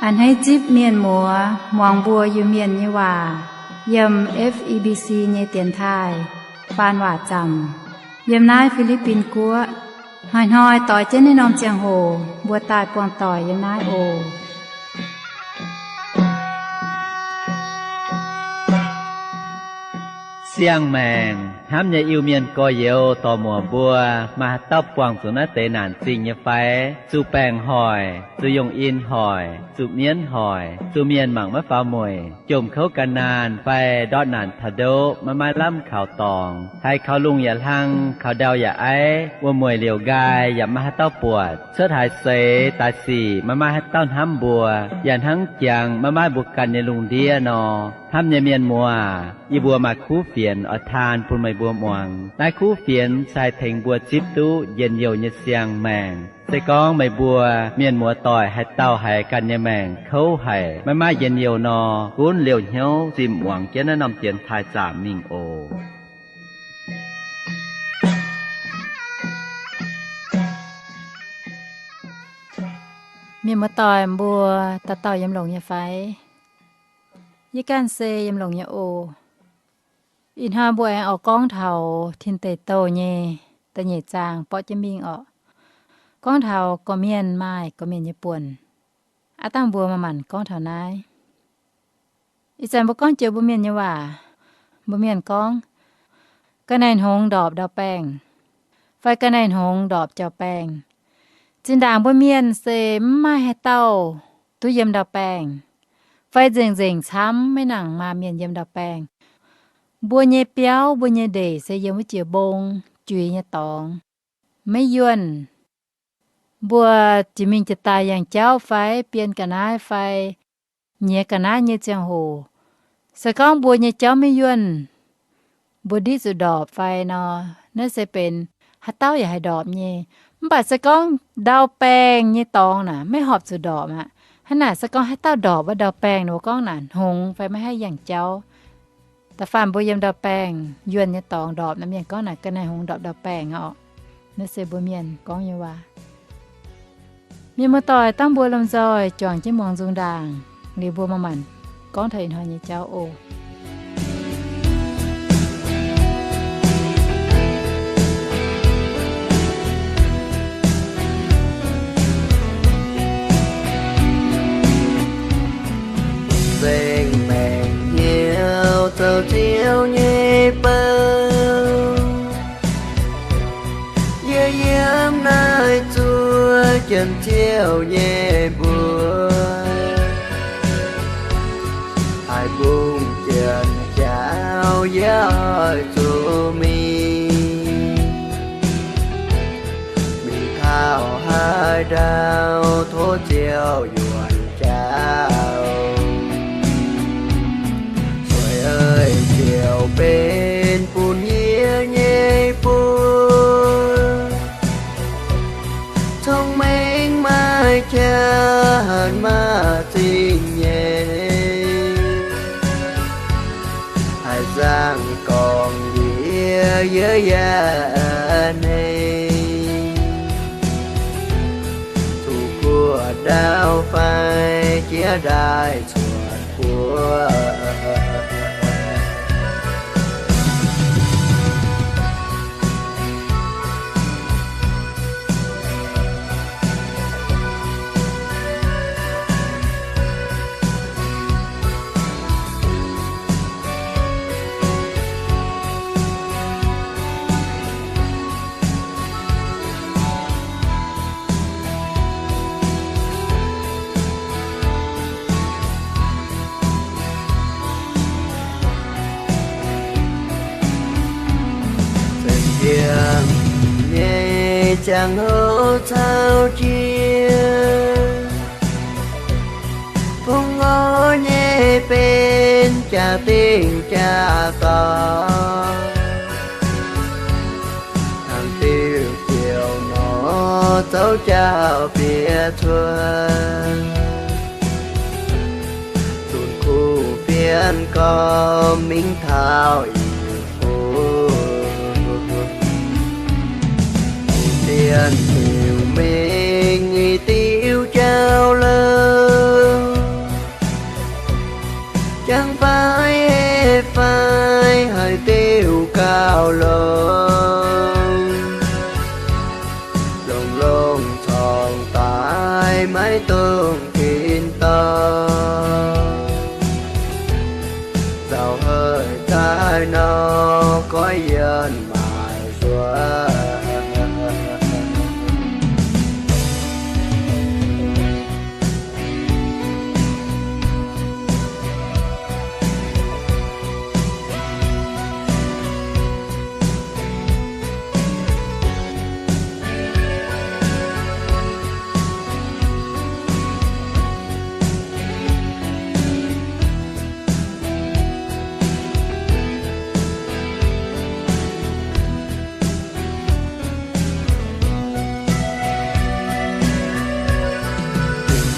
A'hneiv zipv mienh muoz muangx mbuo Iu-Mienh nyei waac yiem F E B C nyei dienx taaih faan waac zaamc yiem naaiv Fi^li^bin Guoqv. Hnoi-hnoi doix jienv naaiv norm ziangh hoc mbuo daaih buangh doic yiem naaiv oc. Siang-maengc hnamv nyei Iu-Mienh gorx-youz dorc-muoc mbuo, maaih haaix dauh buangh zuqc naaiv deix naanc zingh nyei fai? Zuqc baengc hoic, zuqc yungh in hoic, zuqc mienv hoic, zuqc mienh mangc maiv faaux mueic, jomc kouv gan naanh fai ndortv naanc taux ndoqv maiv maaih lamh kaux dorngx, haiz kaux lungh yaac hlang, kaux ndau yaac aiv, wuom-mueic liouc nqaai yaac maiv maaih haaix dauh buatc, cuotv haaix seix daaih sic maiv maaih haaix dauh hnamv mbuo, yaac hnangv jangx maiv maaih mbuo ganh nyei lungh ndiev nor. Hnamv nyei mienh muoz, yie mbuo maaih kuv fienx oix taan bun meih mbuo muangx. Naaiv kuv fienx se haih tengx mbuo zipv duqv njien-youh nyei siang-maengc. Se gorngv meih mbuo mienh muoz-doic haaix dauh haiz ganh nyei maengc kouv haic, maiv maaih njien-youh nor, gunv liouh hnyouv zimh muangx jienv naaiv norm dienx taaih zaamc mingh oc. Mienh muoz-doic mbuo, dauh dauh yiem longx nyei fai? Yie ganh se yiem longx nyei oc. Ih hnoi mbuo aengx oix gorngv taux Tin Deic Douh nyei da'nyeic zaang borqv jienv mingh orqc. Gorngv taux gorqv-mienh maaih gorqv-mienh nyei buonc. Aav dangh mbuo maaih maanc gorngv taux naaiv. Ih zanc mbuo gorngv joux mbuo mienh nyei waac, mbuo mienh gorngv, ga'naaiv-hngongx ndorpc ndau-baengh, fai ga'naaiv-hngongx ndorpc jauv-baengh. Zinh ndaangc mbuo mienh se mv maaih haaix dauh duqv yiem ndau-baengh, fai nzengc-nzengc camv maiv nangc maah mienh yiem ndau-baengh. Mbuo nyei biauv, mbuo nyei ndeic se yiem wuov jiex mbong, juiz nyei dorngx, maiv yuonh. Mbuo jiex mingh jiex daaih yangh jauv fai bien ga'naaiv fai nyiex ga'naaiv nyei ziangh hoc, se gorngv mbuo nyei jauv maiv yuonh, mbuo ndiqv zuqc ndorpc fai nor, naaiv se benx haaix dauh yaac haih ndorpc nyei. Mv baac se gorngv ndau-baengh nyei dorngx naaic maiv horpc zuqc ndorpc aqv. Hnangv naaic se gorngv haaix dauh ndorpc wuov ndau-baengh, ninh mbuo gorngv naaic hngongx fai maiv haih yangh jauv. Da'faanh mbuo yiem ndau-baengh yuonh nyei dorngx ndorpc naaic, mienh gorngv naaic ga'naaiv-hngongx ndorpc ndau-baengh orqc. Naaiv se mbuo mienh gorngv nyei waac. Mienh muoz-doic, dangh mbuo lomh nzoih juangc jienv muangx nzung ndaangc liuz mbuo maaih maanc gorngv taux ih hnoi nyei jauv oc. Zengc maengc hnyouv zoux Ziouv nyei bou, yie yiem naaiv zuov Janx-Ziouv nyei mbuox, haih mbungh janx-jaux yie oix zuqc mingh. Mingh taux haaix ndau tov Ziouv yuonx jauv. Sueih eix ziouc benx bun yie nyei buonc, cong-mengh maaih qaqv, hanc maaih zingh nyeic, haih zaangh gorngv yie, yie yaac a'hneiv. Zuqc guoqv ndau fai jiex ndaaih cuotv guoqv. Zengc ziangh nyei ziangh hoc caux jienv, fongc orv nyei benx jaa-dingh jaa-dorngx, tangx diuh diuh nor zouv jauv bieqc cuotv, zunc kuv fienx gormx mingh taux ih hnoi, kuv fienx diuh mingh i diuh jauv-louh. Jangx fai fai haiz diuh gauh longx, longx longx corngx daaih maiv dungx tin-dorngh. Zaux haic daaih nor goiv yienh maaic nzuonx.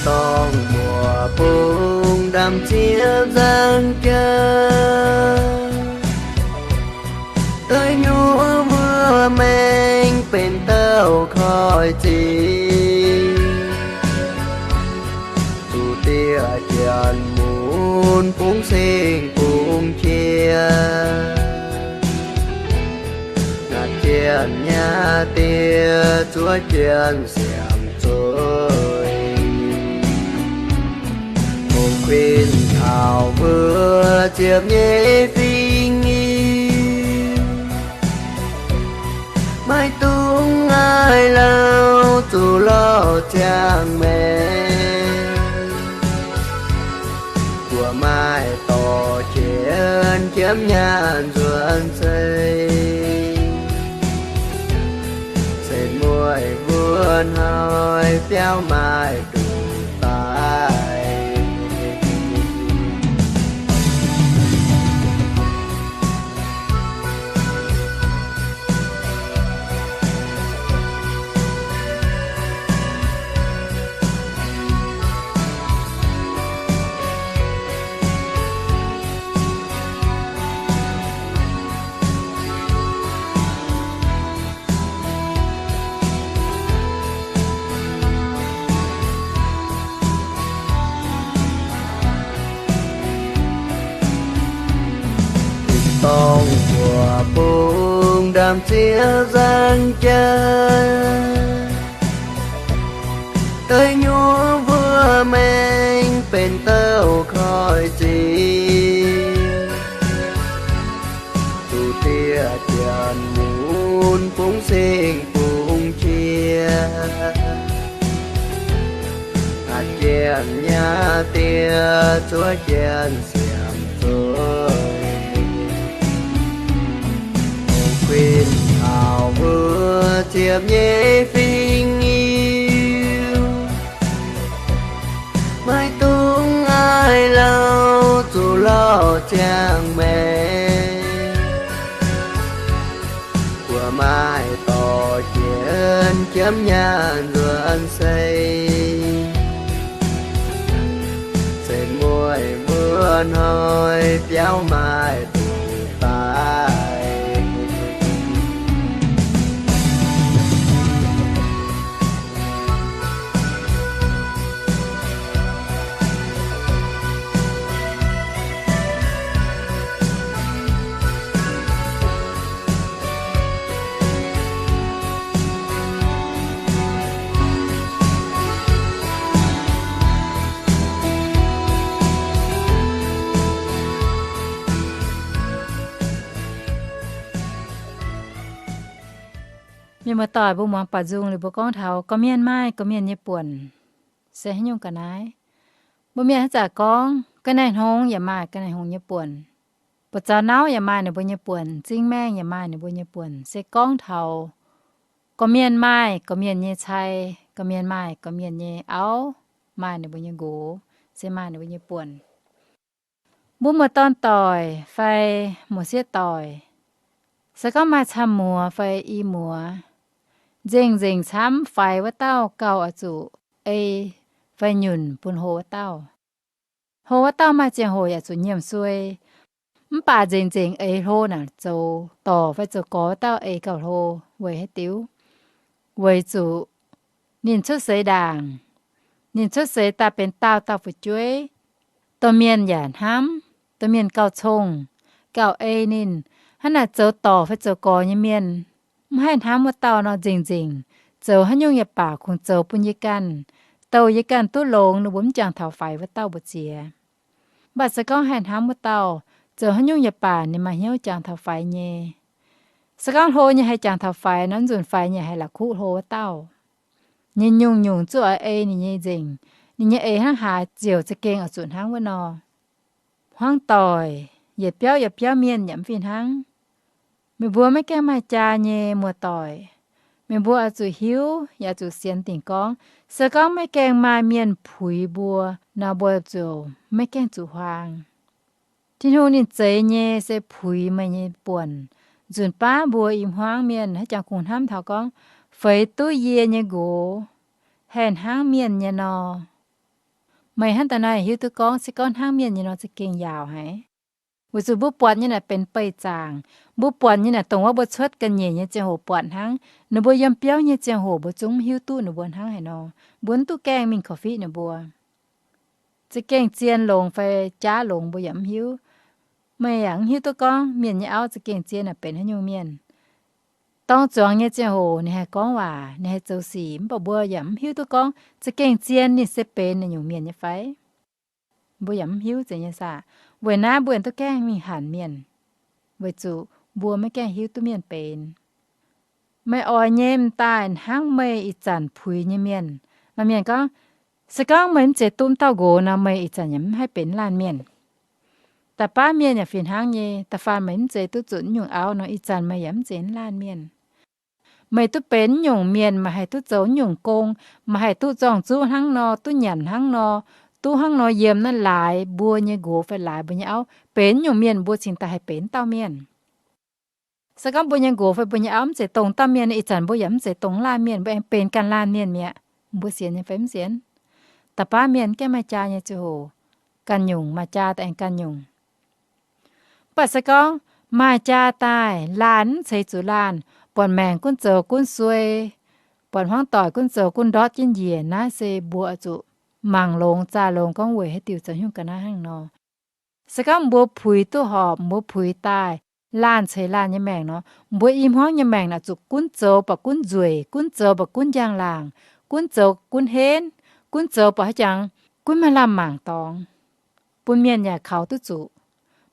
Tin-dorngh mbuoqc bung ndamv ziex nzangc jaax, deic nyuoqc mbuo maengx benx dauh koiv zingh, zuqc dieh janx mun bungx singx bungx qiex, ngaatc jienv nyei dieh zuov jienv siangx zueiz. Hungh kuinx taux mbuo ziepc nyeic fingx Iu, maiv dungx aengx lauh zuqc lorh ziangh maengx. Buatc maaih dorh jienv jiemv nyaanh nzuonx sei, se mueiz mbuo hnoi biauv maaih nduqc daaih. Tin-dorngh mbuoqc bung ndamv ziex nzangc jaax, deic nyuoqc mbuo maengx benx douh koiv zingh, zuqc dieh janx mun bungx singx bungx qiex, ngaatc jienv nyei dieh zuov jienv siangx zueiz. Hungh kuinx taux mbuo ziepc nyeic fingx Iu, maiv dungx aengx lauh zuqc lorh ziangh maengx. Buatc maaih dorh jienv jiemv nyaanh nzuonx sei, se mueiz mbuo hnoi biauv maaih nduqc daaih. Mienh muoz-doic, mbuo muangx baac nzung liuz mbuo gorngv taux gorqv-mienh maaih gorqv-mienh nyei buonc se haaix nyungc ga'naaiv. Mbuo mienh haaix zanc gorngv ga'naaiv hngongx yaac maaih ga'naaiv hngongx nyei buonc, buoz-zaux nauv yaac maaih ninh mbuo nyei buonc, m'zing maengh yaac maaih ninh mbuo nyei buonc. Se gorngv taux gorqv-mienh maaih gorqv-mienh nyei cai, gorqv-mienh maaih gorqv-mienh nyei auv, maaih ninh mbuo nyei nqox, se maaih ninh mbuo nyei buonc. Mbuo muoz-dorn doic fai muoz-sieqv doic, se gorngv maaih camv muoz fai i muoz, nzengc-nzengc camv faix wuov dauh gauh oix zuqc ei fai nyunc bun hlo wuov dauh. Hlo wuov dauh maaih ziangh hoc yaac zuqc nyiemc suei. Mv baac nzengc-nzengc eix hlo naaic zoux dorc fai zoux gorx wuov dauh ei gauh hlo. Weic haaix diuc? Weic zuqc ninh cuotv seix ndaangc, ninh cuotv seix daaih benx daauh dauh fu'jueiv, domh mienh yaac hnamv, Domh mienh gauh cong, gauh ei ninh. Hnangv naaic zoux dorc fai zoux gorx nyei mienh, mv haih hnamv wuov dauh nor nzengc nzengc. Zoux haaix nyungc yaac baac kungx zoux bun yie ganh, douh yie ganh duqv longx, ninh mbuo mv jangx taux faix wuov dauh mbu'ziex. Mv baac se gorngv haih hnamv wuov dauh, zoux haaix nyungc yaac baac ninh maaih hnyouv jangx taux faix nyei. Se gorngv hlo nyei haih jangx taux faix nor, nzunc faix nyei haih la'kuqv hlo wuov dauh. Ninh nyungc-nyungc zuqv oix ei ninh nyei nzengc. Ninh nyei eix hnangv haaix ziouc za'gengh oix zuqc hnangv wuov nor. Hmuangv doic, yietc biauv yietc biauv mienh yaac mv fih hnangv. Meih mbuo maiv gaengh maaih jaa nyei muoz-doic, meih mbuo oix zuqc hiuv yaac oix zuqc sienx dingc gorngv, se gorngv maiv gaengh maaih mienh puix mbuo nor, mbuo ziouc maiv gaengh zuqc huaang. Tin-Hungh ninh zeix nyei se puix meih nyei buonc. Nzunc baav mbuo i hmuangv mienh haiz jangx kungx hnamv taux gorngv, feix duqv yie nyei nqox haih hnangv mienh nyei nor. Meih hnangv daaih naaiv hiuv duqv gorngv se gorngv hnangv mienh nyei nor za'gengh yaauc haic. Weic zuqc mbuo buatc nyei naaic benx beih zaangc. Mbuo buatc nyei naaic dongh wuov mbuo cuotv ga'nyiec nyei ziangh hoc buatc hnangv. Ninh mbuo yiem biauv nyei ziangh hoc mbuo zungv mv hiuv duqv ninh mbuo hnangv haaix nor. Mbuo mv duqv gaengh mingh korv-fiqv ninh mbuo. Za'gengh zien longx fai jaav longx mbuo yaac mv hiuv. Meih yaac mv hiuv duqv gorngv mienh nyei auv za'gengh zien naaic benx haaix nyungc mienh. Dorng zuangx nyei ziangh hoc ninh haih gorngv waac, ninh haih zoux sic, mv baac mbuo yaac mv hiuv duqv gorngv za'gengh zien ninh se benx naaic nyungc mienh nyei fai. Mbuo yaac mv hiuv zeiz nyei saah. Weic naaiv mbuo duqv gaengh mingh hanc mienh, weic zuqc mbuo maiv gaengh hiuv duqv mienh benx. Meih oix nyei m'daaih hnangv meih ih zanc puix nyei mienh. Maaih mienh gorngv, se gorngv meih mv zeiz duqv m'dauh nqox nor, meih ih zanc yaac mv haih benx laanh mienh. Da'faanh mienh yaac fih hnangv nyei. Da'faanh meih mv zeiz duqv zuqc nyungc auv nor, ih zanc meih yaac mv zeiz laanh mienh. Meih duqv benx nyungc mienh, meih haih duqv zoux nyungc gong, meih haih duqv zorng-zuqv hnangv nor, duqv nyanc hnangv nor, duqv hnangv nor yiem naaiv laaix mbuo nyei nqox fai laaix mbuo nyei auv, benx nyungc mienh mbuo cingx daaih haih benx dauh mienh. Se gorngv mbuo nyei nqox fai mbuo nyei auv mv zeiz dongh dauh mienh, ih zanc mbuo yaac mv zeiz dongh laanh mienh, mbuo aengx benx ganh laanh mienh mi'aqv. Mbuo sienx nyei fai mv sienx? Da'faanh mienh gaengh maaih jaa nyei ziangh hoc, ganh nyungc, maaih jaa daaih aengx ganh nyungc. Mv baac se gorngv maaih jaa daaih, laanh mv ceix zuqc laanh, buatc maengc gunv zoux gunv suei, buatc hmuangv doic gunv zoux gunv ndortv jienv njiec, naaiv se mbuo oix zuqc mangc longx zaah longx gorngv weic haaix diuc zoux nyungc ga'naaiv hnangv nor. Se gorngv mbuo puix duqv horpc, mbuo puix daaih, laanh ceix laanh nyei maengc nor, mbuo i hmuangv nyei maengc naaic zuqc gunv zoux baac gunv nzueic, gunv zoux baac gunv njang-laangc, gunv zoux gunv henv, gunv zoux baac haaix jangx gunv maaih lamh mangc dorngx, bun mienh yaac kaux duqv zuqc,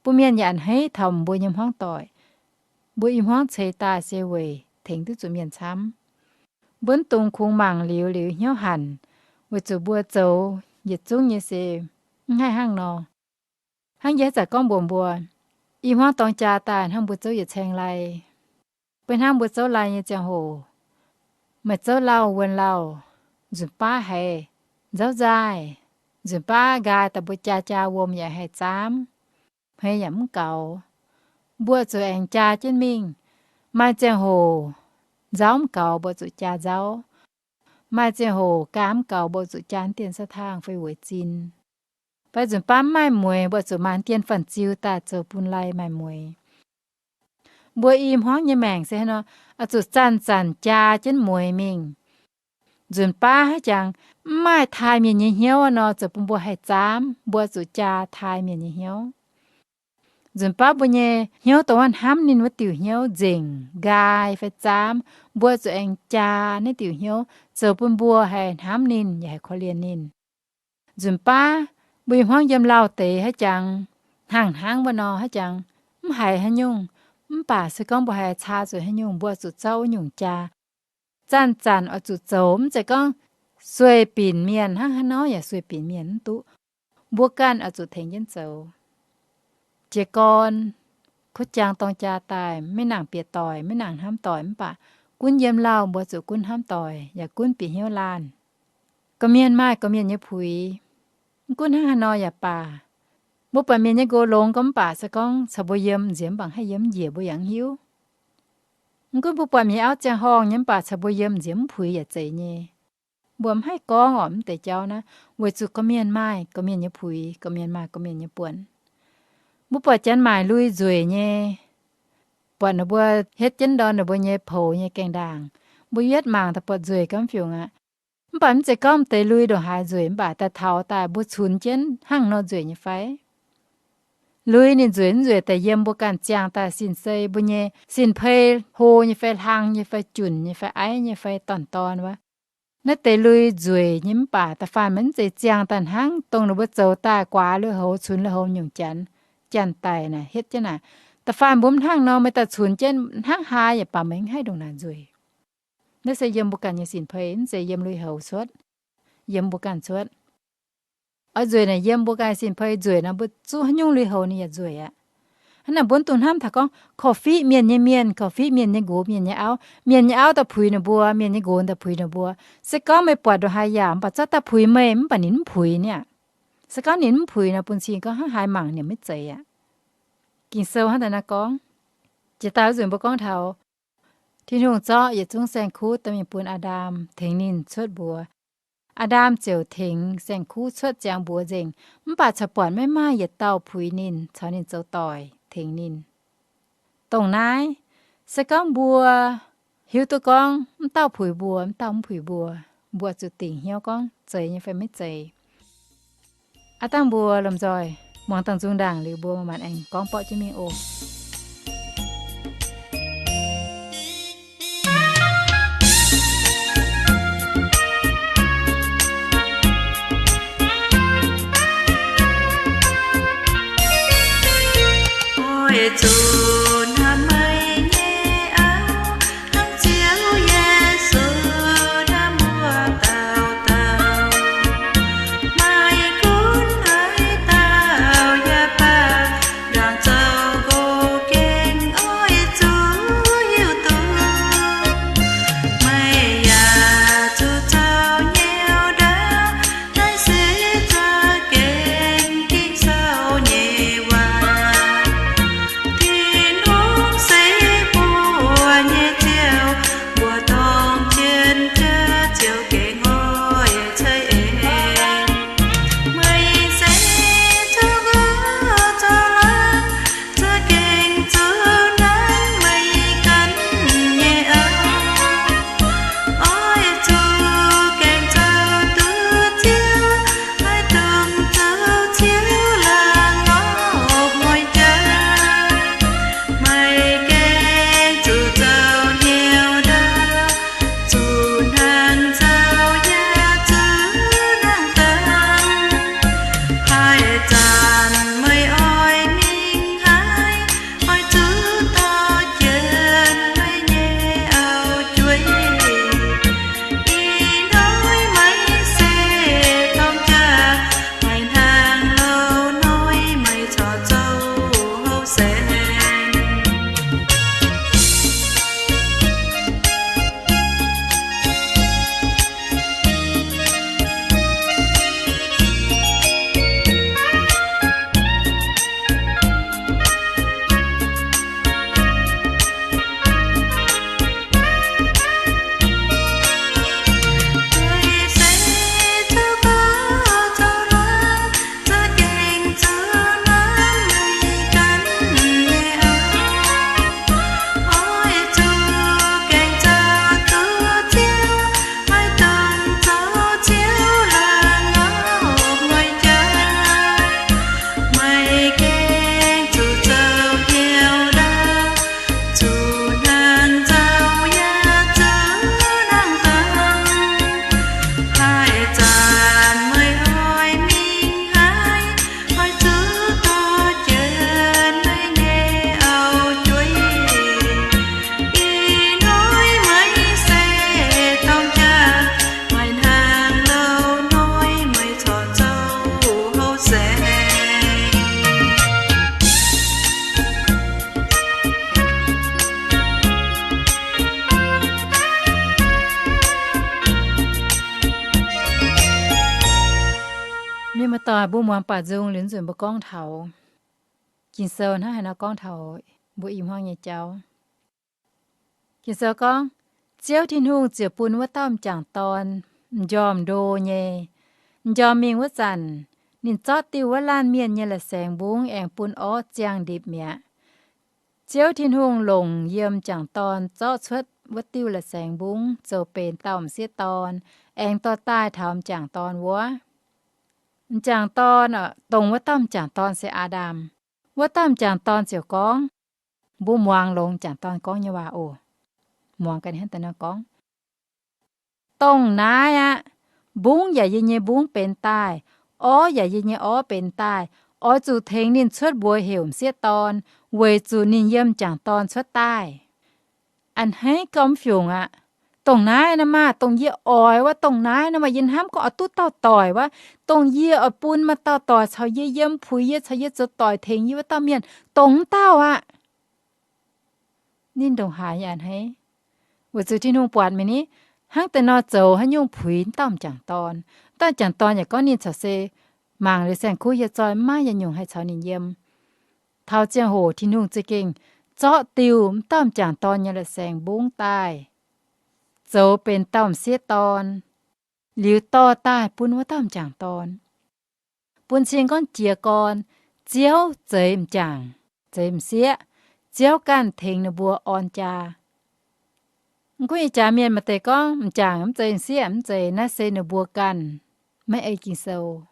bun mienh yaac a'hneiv taux mbuo nyei hmuangv doic. Mbuo i hmuangv ceix daaih se weic tengx duqv zuqc mienh camv. Mbuo mv dungx kungx mangc liuz liuz hnyouv hanc, weic zuqc mbuo zoux yietc zungv nyei se mv haih hnangv nor. Hnangv yie haaix zanc gorngv mbuox mbuo, i hmuangv dorng jaa daaih hnangv mbuo zouv yietc caeng lai. Beiv hnangv mbuo zouv lai nyei ziangh hoc, meih zouv lauh wuonh lauh, nzunc baav haiz nzauv nzaaih, nzunc baav nqaai daaih mbuo jaa jaa wuom yaac haih zaamv, hmei yaac mv gaux. Mbuo zuqc aengx jaa jienv mingh. Maaih ziangh hoc nzauv mv gaux, mbuo zuqc jaa nzauv. Maaih ziangh hoc gaa mv gaux, mbuo zuqc jaa dien sa taangh fai weic zin. Fai nzunc baav mv maaih mueix, mbuo zuqc maaih dien fanh ziu daaih zoux bun lai maaih mueix. Mbuo i hmuangv nyei maengc se hnangv nor, oix zuqc zanc-zanc jaa jienv mueix mingh. Nzunc baav haaix jangx mv maaih taaih mienh nyei hnyouv nor, zoux bun mbuo haih zaamv, mbuo zuqc jaa taaih mienh nyei hnyouv. Nzunc baav mbuo nyei hnyouv dongh wuov hnamv ninh wuov diuc hnyouv nzengc, nqaai fai zaamv, mbuo zuqc aengx jaa naaiv diuc hnyouv, zoux bun mbuo haih hnamv ninh yaac haih korv-lienh ninh. Nzunc baav mbuo i hmuangv yiem lauh deix haaix jangx hnangv hnangv wuov nor, haaix jangx mv haiz haaix nyungc, mv baac se gorngv mbuo haiz caa zuqc haaix nyungc, mbuo zuqc zouv wuov nyungc jaa. Zanc-zanc oix zuqc zoux, mv zeiz gorngv sueih binc mienh hnangv haaix nor yaac sueih binc mienh mv duqv. Mbuo ganh oix zuqc tengx jienv zoux. Jiez gorn, kuv jaang dorng jaa daaih, maiv nangc bieqc doic, maiv nangc hnamv doic, mv baac gunv yiem lauh mbuo zuqc gunv hnamv doic yaac gunv bieqc hnyouv laanh. Gorqv-mienh maaih gorqv-mienh nyei puix. Mv gunv hnangv haaix nor yaac baac, mbuo buatc mienh nyei nqox longx gorngv mv baac se gorngv caux mbuo yiem nziex mv baac haih yiem njiec mbuo yaac mv hiuv. Mv gunv mbuo buatc mienh auv ziangh horngh nyei mv baac caux mbuo yiem nziex mv puix yaac zeiz nyei. Mbuo mv haih gorngv orqc, mv deix jauv naaiv, weic zuqc gorqv-mienh maaih gorqv-mienh nyei puix, gorqv-mienh maaih gorqv-mienh nyei buonc. Mbuo buatc janx maaic lui nzueic nyei, buatc ninh mbuo hietv jienv ndorm ninh mbuo nyei poux nyei gaengh ndaangc, mbuo yietv mangc daaih buatc nzueic gamv fiungc aqv. Mv baac mv zeiz gorngv m'deix lui ndongc haaix nzueic, mv baac daaih taux daaih mbuo cunx jienv hnangv nor nzueic nyei fai? Lui ninh nzueic mv nzueic daaih yiem mbuo ganh ziangh daaih sin-sei, mbuo nyei sin-pei hlo nyei fai hlang nyei fai junc nyei fai aiv nyei fai dorn-dorn wuov. Naaiv deix lui nzueic nyei mv baac da'faanh meih mv zeiz ziangh daaih hnangv dongh ninh mbuo zoux daaih guaax lui-houx, cunx lui-houx nyungc janx, janx-daic naaic hietv jienv naaic. Da'faanh mbuo mv hnangv nor, meih daaih cunx jienv hnangv haaix yaac baac meih mv haih ndongc naaic nzueic. Naaiv se yiem mbuo ganh nyei sin-pei, mv zeiz yiem lui-houx cuotv, yiem mbuo ganh cuotv. Oix nzueic naaic yiem mbuo ganh sin-pei nzueic nor, mbuo zuqc haaix nyungc lui-houx ninh yaac nzueic aqv. Hnangv naaic mbuo mv dungx hnamv taux gorngv korv-fiqv mienh nyei mienh, korv-fiqv mienh nyei nqox, mienh nyei auv, mienh nyei auv daaih puix ninh mbuo, mienh nyei nqox daaih puix ninh mbuo. Se gorngv meih buatc ndongc haaix yaac mv baac zorqv daaih puix meih, mv baac ninh mv puix niaa. Se gorngv ninh mv puix nor, bun cing gorngv hnangv haaix mangc ninh maiv zeiz aqv. Ging-Sou hnangv daaih naaiv gorngv, jiex daaih wuov nzunc mbuo gorngv taux Tin-Hungh zorqv yietc zungv saeng-kuv dorh mingh bun Aa^ndam tengx ninh cuotv mbuox. Aa^ndam ziouc tengx saeng-kuv cuotv ziangx mbuox nzengc, mv baac corc buatc maiv maaih yietc dauh puix ninh caux ninh zoux doic tengx ninh. Dongh naaiv, se gorngv mbuo hiuv duqv gorngv mv dauh puix mbuo, mv dauh mv puix mbuo, mbuo zuqc dingc hnyouv gorngv zeiz nyei fai maiv zeiz. Aav dangh mbuo lomh nzoih muangx dangh nzung ndaangc liuz, mbuo manc-manc aengx gorngv borqv jienv mingh oc. Oix zuqc hnamv meih nyei auv, hnangv Ziouv Yesu hnamv wuov dauh dauh. Meih gunv haaix dauh yaac baac, ndaangc zoux nqox gengh oix zuqc hiuv duqv. Meih yaac zuqc zoux hnyouv ndaauv, naaiv se za'gengh Ging-Sou nyei waac. Tin-Hungh se mbuo nyei Ziouv, mbuo dorng jienv jaav ziouc gengh oix ceix eix. Meih se zuqc nqox zoux laangz, za'gengh zuqc hnamv meih ganh nyei auv. Oix zuqc gengh zoux duqv Ziouv, maiv dungx zoux Ziouv laangz ngorc mueiz jaax. Meih gengh zuqc zoux hnyouv ndaauv, zuqc hnangv nzauh yaac zuqc hnangv dangh. Haaix zanc meih oix mingh haaix, oix zuqc dorh jienv meih nyei auv-jueiv. Ih hnoi meih se dorng jaax, maaih hnaangx louh hnoi meih corc zoux houh saeng. Meih gengh zuqc zoux hnyouv ndaauv, zuqc hnangv nzauh yaac zuqc hnangv dangh. Haaix zanc meih oix mingh haaix, oix zuqc dorh jienv meih nyei auv-jueiv. Ih hnoi meih se dorng jaax, maaih hnaangx louh hnoi meih corc zoux houh saeng. Mienh muoz-doic, mbuo muangx baac nzung liuz nzunc mbuo gorngv taux Ging-Sou hnangv haaix nor gorngv taux mbuo i hmuangv nyei jauv. Ging-Sou gorngv, Ziouv Tin-Hungh ziouc bun wuov dauh m'jangc dorn m'njormh ndo nyei. M'njormh mingh wuov zanc, ninh zorqv diuh wuov laanh mienh nyei la'saengx mbungv aengx bun orv ziangh ndipc mi'aqv. Ziouv Tin-Hungh longc yiem m'jangc dorn zorqv cuotv wuov diuh la'saengx mbungv zoux benx dauh m'sieqv dorn, aengx dorh daaih taux m'jangc dorn wuov. M'jangc dorn, dongh wuov dauh m'jangc dorn se Aa^ndam. Wuov dauh m'jangc dorn ziouc gorngv, mbuo muangx longx m'jangc dorn gorngv nyei waac oc. Muangx ga'naaiv daaih nor gorngv, dongh naaiv aqv, mbungv yaac yie nyei mbungv benx daaih, orv yaac yie nyei orv benx daaih, oix zuqc tengx ninh cuotv mbuox heuc m'sieqv dorn, weic zuqc ninh yiem m'jangc dorn cuotv daaih. A'hneiv gauh mv fiungc aqv. Dongh naaiv nor maah, dongh yie oix wuov, dongh naaiv nor maah, yie hnamv gorngv oix duqv dauh doic wuov, dongh yie oix bun maaih dauh doic caux yie yiem, puix yie, caux yie zoux doic, tengx yie wuov dauh mienh, dongh wuov dauh aqv. Ninh ndongc haaix yaac a'hneiv, weic zuqc Tin-Hungh buatc mingh ni, hnangv deix nor zoux haaix nyungc puix dauh m'jangc dorn. Dauh m'jangc dorn yaac gorngv ninh corc se mangc liuz saeng-kuv hieh zoih, maiv maaih yietc nyungc haih caux ninh yiem. Taux ziangh hoc Tin-Hungh za'gengh zorqv diuh m'dauh m'jangc dorn nyei la'saengx mbungv daaih, zoux benx dauh m'sieqv dorn, liuz dorh daaih bun wuov dauh m'jangc dorn. Bun cing gorngv jiez gorn, Ziouv zeix m'jangc, zeix m'sieqv, Ziouv ganh tengx ninh mbuo orn jaa. Mv gunv ih jaax mienh maaih deix gorngv m'jangc mv zeiz, m'sieqv mv zeiz, naaiv se ninh mbuo ganh maiv ei Ging-Sou.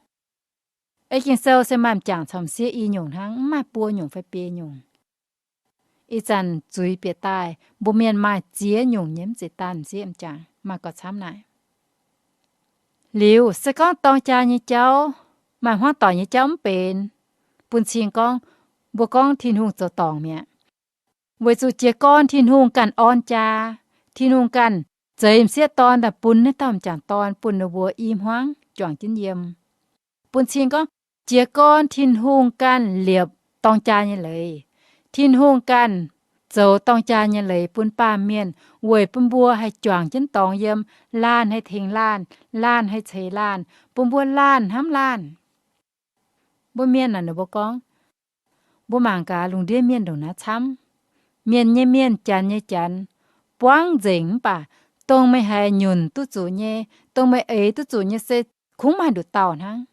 Ei Ging-Sou se maaih m'jangc caux m'sieqv i nyungc hnangv, mv maaih buo nyungc fai biei nyungc. Ih zanc zuiz bieqc daaih, mbuo mienh maaih ziex nyungc nyei, mv zeiz daan m'sieqv m'jangc, maaih gauh camv naaic. Liuz se gorngv dorng jaa nyei jauv, maaih hmuangv doic nyei jauv mv benx, bun cing gorngv, mbuo gorngv Tin-Hungh zoux dorngc mi'aqv. Weic zuqc jiez gorn Tin-Hungh ganh orn jaa, Tin-Hungh ganh zeix m'sieqv dorn daaih bun naaiv dauh m'jangc dorn, bun ninh mbuo i hmuangv juangc jienv yiem. Bun cing gorngv, jiez gorn Tin-Hungh ganh liepc dorng jaa nyei leiz. Tin-Hungh ganh zoux dorng jaa nyei leiz bun baamh mienh, weic bun mbuo haih juangc jienv dorngx yiem, laanh haih tengx laanh, laanh haih ceix laanh, bun mbuo laanh hnamv laanh. Mbuo mienh naaic ninh mbuo gorngv, mbuo mangc gaax lungh ndiev mienh ndongc naaiv camv. Mienh nyei mienh, janx nyei janx, buangv nzengc mv baac dongh meih haiz nyunc duqv zuqc nyei, dongh meih eix duqv zuqc nyei se kungx maaih nduqc dauh hnangv.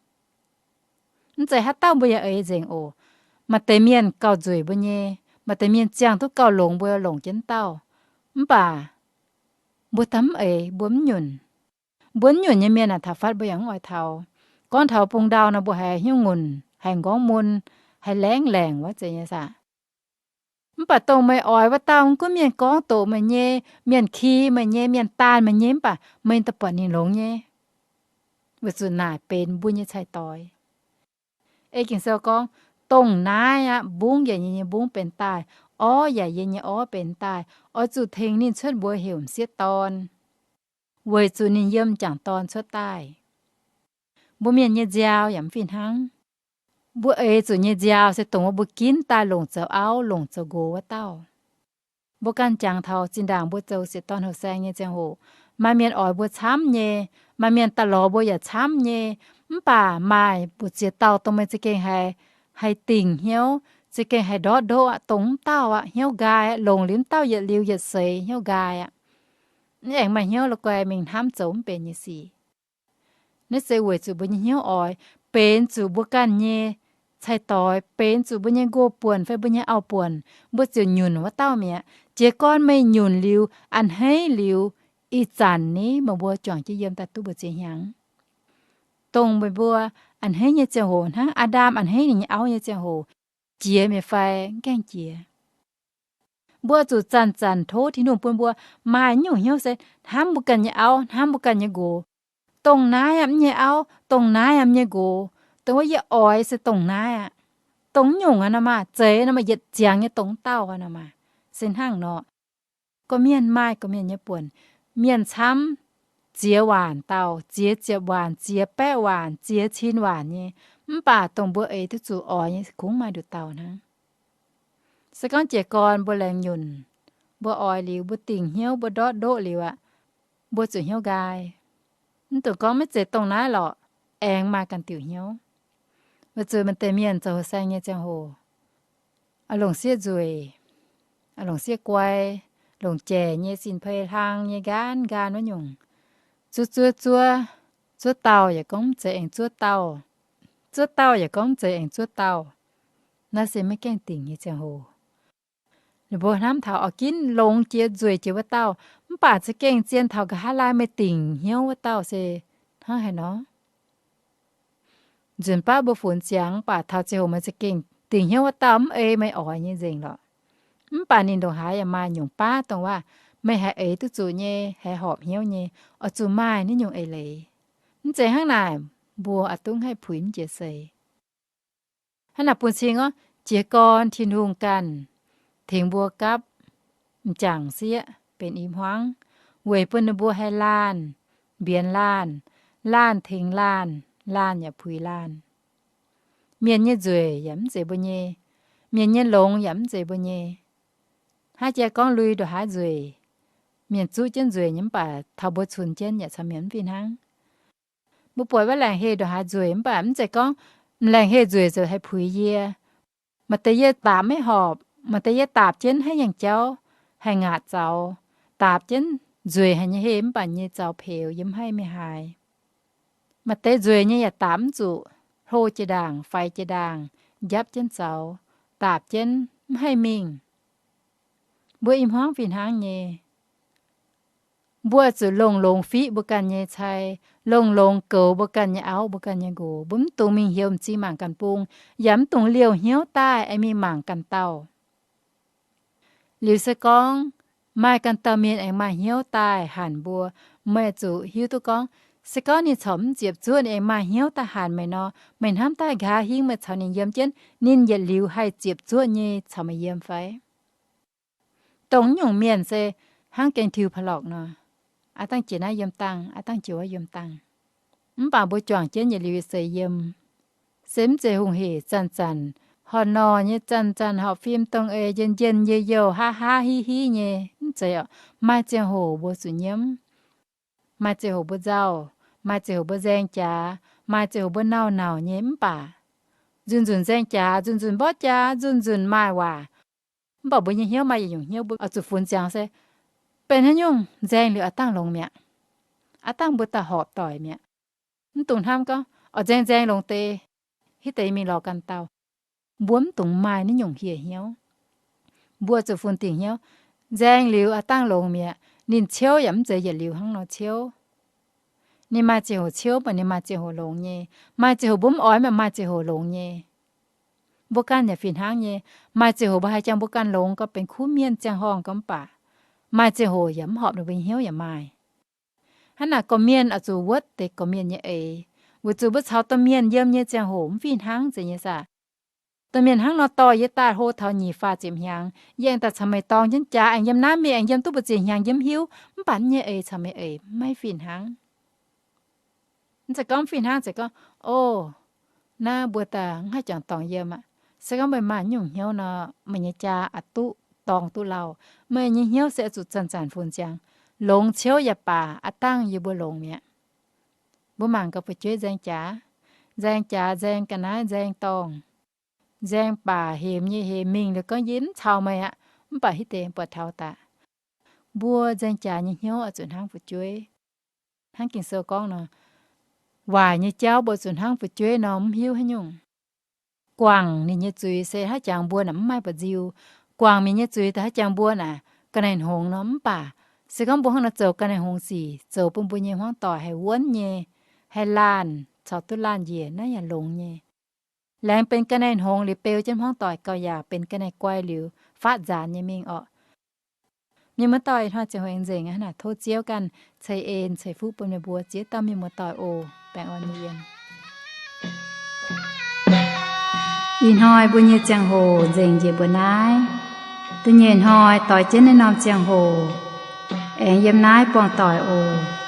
Mv zeiz haaix dauh mbuo yaac eix nzengc oc. Maaih deix mienh gauh nzueic mbuo nyei, maaih deix mienh ziangh duqv gauh longx mbuo longc jienv dauh. Mv baac mbuo daaih mv eix, mbuo mv nyunc. Mbuo mv nyunc nyei mienh aah, taux fatv mbuo yaac mv oix taux. Gorngv taux bung ndau nor mbuo haiz hnyouv ngunc, haiz nqorngv mun, haiz laengv laengc wuov zeiz nyei saah. Mv baac dongh meih oix wuov dauh, mv gunv mienh gorngv doqc meih nyei, mienh ki meih nyei, mienh daanh meih nyei, mv baac meih daaih buatc ninh longx nyei, weic zuqc naaic benx mbuo nyei cai-doix. Ei Ging-Sou gorngv, dongh naaiv aqv, mbungv yaac yie nyei mbungv benx daaih, orv yaac yie nyei orv benx daaih, oix zuqc tengx ninh cuotv mbuox heuc m'sieqv dorn, weic zuqc ninh yiem m'jangc dorn cuotv daaih. Mbuo mienh nyei nziaaux yaac mv fih hnangv. Mbuo eix zuqc nyei nziaaux se dongh wuov mbuo ginv daaih longc zoux auv, longc zoux nqox wuov dauh. Mbuo ganh jangx taux zinh ndaangc mbuo zoux sieqv dorn houh saeng nyei ziangh hoc, maaih mienh oix mbuo camv nyei, maaih mienh daaih lorz mbuo yaac camv nyei. Mv baac maaih mbu'ziex dauh dongh meih za'gengh haiz, haiz dingc hnyouv, za'gengh haiz ndortv ndoqv aqv, dongh mv dauh aqv, hnyouv nqaai aqv, longc liuz mv dauh yietc liuz yietc seix hnyouv nqaai aqv. Mv aengx maaih hnyouv la'guaih mingh hnamv zoux mv benx nyei sic. Naaiv se weic zuqc mbuo nyei hnyouv oix benx zuqc mbuo ganh nyei cai-doix, benx zuqc mbuo nyei nqox buonc fai mbuo nyei auv buonc, mbuo ziouc nyunc wuov dauh mi'aqv. Jiez gorn meih nyunc liuz, a'hneiv liuz, ih zanc ni meih mbuo juangc jienv yiem daaih duqv mbu'ziex hnyangx. Dongh meih mbuo a'hneiv nyei ziangh hoc hnangv Aa^ndam a'hneiv ninh nyei auv nyei ziangh hoc, jiex mi'aqv fai mv gaengh jiex? Mbuo zuqc zanc-zanc tov Tin-Hungh bun mbuo maaih nyungc hnyouv se hnamv mbuo ganh nyei auv, hnamv mbuo ganh nyei nqox. Dongh naaiv aqv, mv nyei auv, dongh naaiv aqv, mv nyei nqox. Dongh wuov yie oix se dongh naaiv aqv. Dongh nyungc aqv nor maah, zeiz nor maah, yietc ziangx nyei dongh wuov dauh aqv nor maah. Se hnangv nor, gorqv-mienh maaih gorqv-mienh nyei buonc. Mienh camv, ziex waanc dauh, ziex ziepc waanc, ziex baeqv waanc, ziex cin waanc nyei, mv baac dongh mbuo eix duqv zuqc oix nyei kungx maaih nduqc dauh hnangv. Se gorngv jiez gorn mbuo laengz nyunc, mbuo oix liuz, mbuo dingc hnyouv, mbuo ndortv ndoqv liuz aqv, mbuo zuqc hnyouv nqaai. Mv dungx gorngv maiv zeiz dongh naaiv lorqc, aengx maaih ganh diuc hnyouv. Weic zuqc maaih deix mienh zoux houh saeng nyei ziangh hoc, longc sieqv nzueic, longc sieqv guai, longc jaic nyei, sin-pei hlang nyei, nqaanv nqaanv wuov nyungc. Zuov zuov zuov, zuov dauh yaac gorngv mv zeiz aengx zuov dauh. Zuov dauh yaac gorngv mv zeiz aengx zuov dauh. Naaiv se maiv gaengh dingc nyei ziangh hoc. Ninh mbuo hnamv taux oix ginv longx jiex nzueic jiex wuov dauh, mv baac za'gengh zien taux nqa'haav laai meih dingc hnyouv wuov dauh se hnangv haaix nor? Nzunc baav mbuo funx ziangx, mv baac taux ziangh hoc meih za'gengh dingc hnyouv wuov dauh mv ei meih oix nyei nzengc lorqc. Mv baac ninh ndongc haaix yaac maaih nyungc baav dongh waac meih haih eix duqv zuqc nyei, haih horpc hnyouv nyei, oix zuqc maaih naaiv nyungc eix leiz. Mv zeiz hnangv naaic, mbuo oix duqv haih puix mv jiex seix. Hnangv naaic bun cing orv, jiez gorn Tin-Hungh ganh tengx mbuo gapv m'jangc sieqv benx i hmuangv, weic bun ninh mbuo haih laanh mbienx laanh, laanh tengx laanh, laanh yaac puix laanh. Mienh nyei nzueic yaac mv zeiz mbuo nyei, mienh nyei longx yaac mv zeiz mbuo nyei. Hnangv jiex gorngv lui ndongc haaix nzueic, mienh zuqv jienv nzueic nyei mv baac taux mbuo cunx jienv yaac caux mienh mv fih hnangv. Mbuo buatc wuov laengc heh ndongc haaix nzueic mv baac mv zeiz gorngv m'laengc heh nzueic ziouc haih puix yie. Maaih deix yie daapc maiv horpc, maaih deix yie daapc jienv haiv nyungc jauv, haih ngaatc zaux. Daapc jienv nzueic haic nyei heh mv baac nyei zaux peux yiem haih maiv haaix. Maaih deix nzueic nyei yaac daapc mv zuqc, hlo jiex ndaangc, faix jiex ndaangc, njapv jienv zaux, daapc jienv mv haih mingh. Mbuo i hmuangv fih hnangv nyei. Mbuo zuqc longx-longx fiqv mbuo ganh nyei cai, longx-longx goux mbuo ganh nyei auv, mbuo ganh nyei nqox. Mbuo mv dungx mingh heuc m'zing mangc ganh bung, yaac mv dungx liouh hnyouv daaih aengx mingh mangc ganh dauh. Liuz se gorngv maaih ganh dauh mienh aengx maaih hnyouv daaih hanc mbuo, meih zuqc hiuv duqv gorngv, se gorngv ninh corc mv ziepc zuoqv ninh aengx maaih hnyouv daaih hanc meih nor, meih hnamv daaih nqa'haav hingv meih caux ninh yiem jienv, ninh yietc liuz haih ziepc zuoqv nyei caux meih yiem fai? Dongh nyungc mienh se hnangv gengh tiux pa'lorqc nor, aav dangh jiex naaiv yiem dangh, aav dangh jiex wuov yiem dangh. Mv baac mbuo juangc jienv yietc liuz seix yiem, se mv zeiz hungh hec zanc-zanc, horh nor nyei zanc-zanc, horpc fim dongh eix njien-njien, yie youh haav haav hiv hiv nyei, mv zeiz oc. Maaih ziangh hoc mbuo zuqc nyiemv, maaih ziangh hoc mbuo nzauh, maaih ziangh hoc mbuo nzaeng jaax, maaih ziangh hoc mbuo nauc-nauc nyei mv baac nzunc-nzunc nzaeng jaax, nzunc-nzunc mborqv jaax, nzunc-nzunc maaih waac. Mv baac mbuo nyei hnyouv maaih yietc nyungc hnyouv mbuo oix zuqc funx ziangx se benx haaix nyungc nzaeng liuz aav dangh longx mi'aqv, aav dangh mbuo daaih horpc doic mi'aqv. Mv dungx hnamv gorngv oix nzaeng nzaeng longx deix, hitv deix mingh lorz ganh dauh. Mbuo mv dungx maaih naaiv nyungc hieh hnyouv. Mbuo zuqc funx dingc hnyouv. Nzaeng liuz aav dangh longx mi'aqv. Ninh ciouv yaac mv zeiz yietc liuz hnangv nor ciouv. Ninh maaih ziangh hoc ciouv, mv baac ninh maaih ziangh hoc longx nyei. Maaih ziangh hoc mbuo mv oix, mv baac maaih ziangh hoc longx nyei. Mbuo ganh yaac fih hnangv nyei. Maaih ziangh hoc mbuo haih jangx mbuo ganh longx gorx, benx kuv mienh ziangh horngh gorx mv baac maaih ziangh hoc yaac mv horpc ninh mbuo nyei hnyouv yaac maaih. Hnangv naaic gorqv-mienh oix zuqc wuotv deix gorqv-mienh nyei eix, weic zuqc mbuo caux domh mienh yiem nyei ziangh hoc mv fih hnangv zeiz nyei saah. Domh mienh hnangv nor dorh yie daaih hlo taux nyic faah ziepc hnyangx, yie aengx daaih caux meih dorng jienv jaax, aengx yiem naaiv mingh, aengx yiem duqv mbu'ziex hnyangx yie mv hiuv, mv baac yie nyei eix caux meih eix maiv fih hnangv. Mv zeiz gorngv mv fih hnangv, zeiz gorngv, o, naaiv mbuo daaih mv haih juangc dorngx yiem aqv. Se gorngv meih maaih nyungc hnyouv nor, meih nyei jaa aqc duqv dorng duqv lauh. Meih nyei hnyouv se oix zuqc zanc-zanc funx ziangx. Longx ciouv yaac baac, aav dangh yie mbuo longx mi'aqv. Mbuo mangc gaax fu'jueiv nzaeng jaax, nzaeng jaax, nzaeng ga'naaiv, nzaeng dorngh, nzaeng baac hemx nyei hemx mingh liuz gorngv, yie mv caux meih aqv, mv baac hitv deix buatc taux daaih. Mbuo nzaeng jaax nyei hnyouv oix zuqc hnangv fu'jueiv. Hnangv Ging-Sou gorngv nor, waaic nyei jauv mbuo zuqc hnangv fu'jueiv nor mv hiuv haaix nyungc. Guangc ninh nyei zuiz se haaix jangx mbuo naaic mv maaih ba'nziu. Guangc mienh nyei zuiz daaih haaix jangx mbuo naaic ga'naaiv hngongx nor mv baac, se gorngv mbuo hnangv nor zoux ga'naaiv hngongx sic, zoux bun mbuo nyei hmuangv doic haih wuonv nyei, haih laanh caux duqv laanh njiec, naaiv yaac longx nyei. Laengz benx ga'naaiv hngongx liuz beu jienv hmuangv doic gauh yaac benx ga'naaiv guai liuz faatv nzaanx nyei mingh orqc. Mienh muoz-doic, ih hnoi ziangh hoc aengx nzengc aqv. Hnangv naaic tov Ziouv ganh ceix en ceix fuqv bun meih mbuo ziex dauh mienh muoz-doic oc. Baengh orn nyei yiem. Ih hnoi mbuo nyei ziangh hoc nzengc njiec mbuo naaiv. Da'nyeic hnoi doix jienv naaiv norm ziangh hoc aengx yiem naaiv buangh doic oc.